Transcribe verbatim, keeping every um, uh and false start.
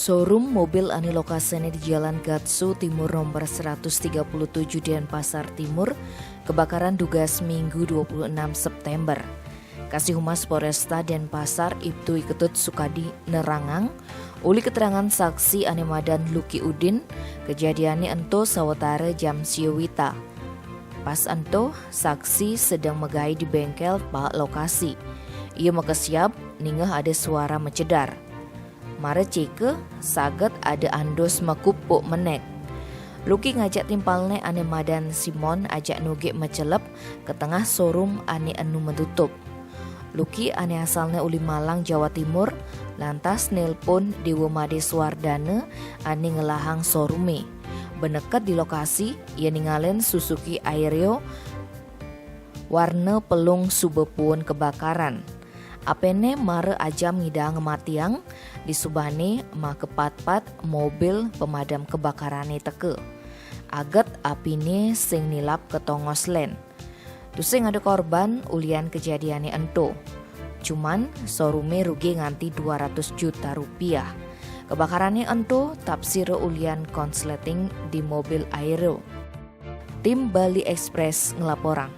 Showroom mobil ane lokasine di Jalan Gatsu Timur nomor seratus tiga puluh tujuh Denpasar Timur kebakaran dugas Minggu dua puluh enam September. Kasih Humas Polresta Denpasar Ibtu Iketut Sukadi nerangang, uli keterangan saksi ane madan Luki Udin, kejadiane ento sawetara jam siu wita. Pas ento, saksi sedeng megai di bengkel pak lokasi. Ia makesiab ningeh ada suara macedar. Mara ceka, saget ada andus makup pok menek. Luki ngajak timpalne ane madan Simon ajak nugik macelep ke tengah showroom ane enu metutup. Luki ane asalne uli Malang, Jawa Timur, lantas nelpon Dewa Made Suardana ane ngelahang showroome. Beneket di lokasi, ia ningalen Suzuki Aireo warna pelung suba puun kebakaran. Apene mara ajam ngidang ngematiang, disubane makepatpat mobil pemadam kebakarane teka. Aget apine sing nilap ke tongos len. Tusing ada korban ulian kejadiane ento. Cuman, showroome rugi nganti dua ratus juta rupiah. Kebakarane ento tapsira ulian konsleting di mobil Aero. Tim Bali Express ngelaporang.